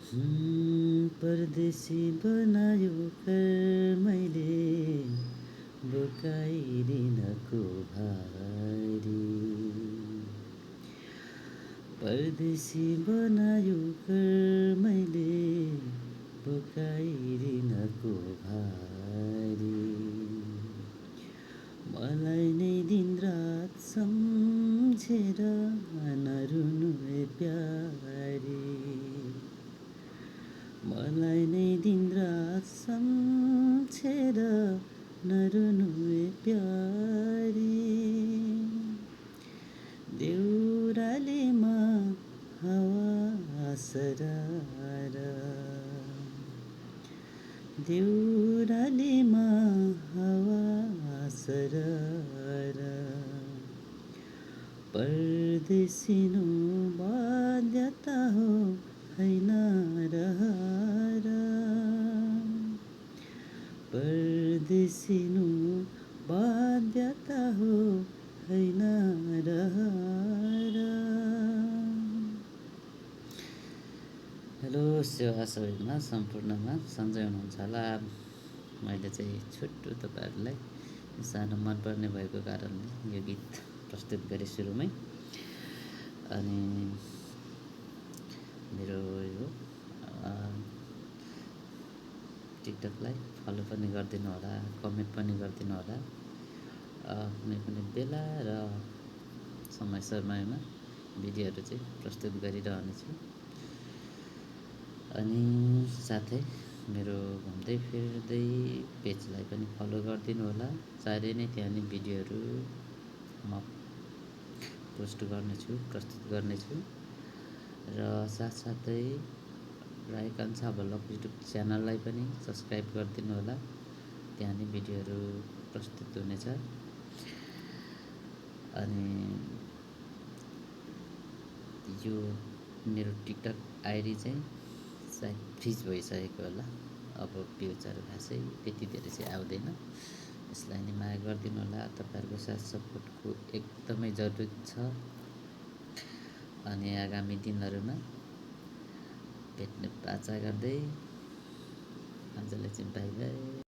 परदेशी बनायो घर मैले बोकाइदिनको भारी। परदेशी बनायो घर मैले बोकाइदिनको भारी। मलाई नै दिनरात सम्झेर नरुनु ए प्यारी। मलाई नै दिनरात सम्झेर नरुनु ए प्यारी। देउरालीमा हावा सरार, देउरालीमा हावा सरार। परदेशिनु बाध्यता हो हैन रहर। परदेशिनु बाध्यता हो हैन रहर। हेलो सेवा सबैमा सम्पूर्णमा सन्चै हुनुहुन्छ होला। मैले चाहिँ छुट्टो तपाईँहरूलाई सानो मनपर्ने भएको कारणले यो गीत प्रस्तुत गरेँ सुरुमै। अनि मेरो यो टिकटकलाई फलो पनि गरिदिनु होला, कमेन्ट पनि गरिदिनु होला। कुनै पनि बेला र समयमा भिडियोहरू चाहिँ प्रस्तुत गरिरहनेछु। अनि साथै मेरो घुम्दै फिर्दै पेजलाई पनि फलो गरिदिनु होला। चाँडै नै त्यहाँ नि भिडियोहरू म पोस्ट गर्नेछु, प्रस्तुत गर्नेछु। र साथसाथै रायकान्छा भ्लग युट्युब च्यानललाई पनि सब्सक्राइब गरिदिनु होला। त्यहाँ नि भिडियोहरू प्रस्तुत हुनेछ। अनि यो मेरो टिकटक आइडी चाहिँ सायद फ्रिज भइसकेको होला। अब भ्युजहरू खासै त्यति धेरै चाहिँ आउँदैन। यसलाई नि माया गरिदिनु होला। तपाईँहरूको साथ सपोर्टको एकदमै जरुरत छ। अनि आगामी दिनहरूमा भेट्ने बाचा गर्दै आजलाई चाहिँ बाइ बाइ।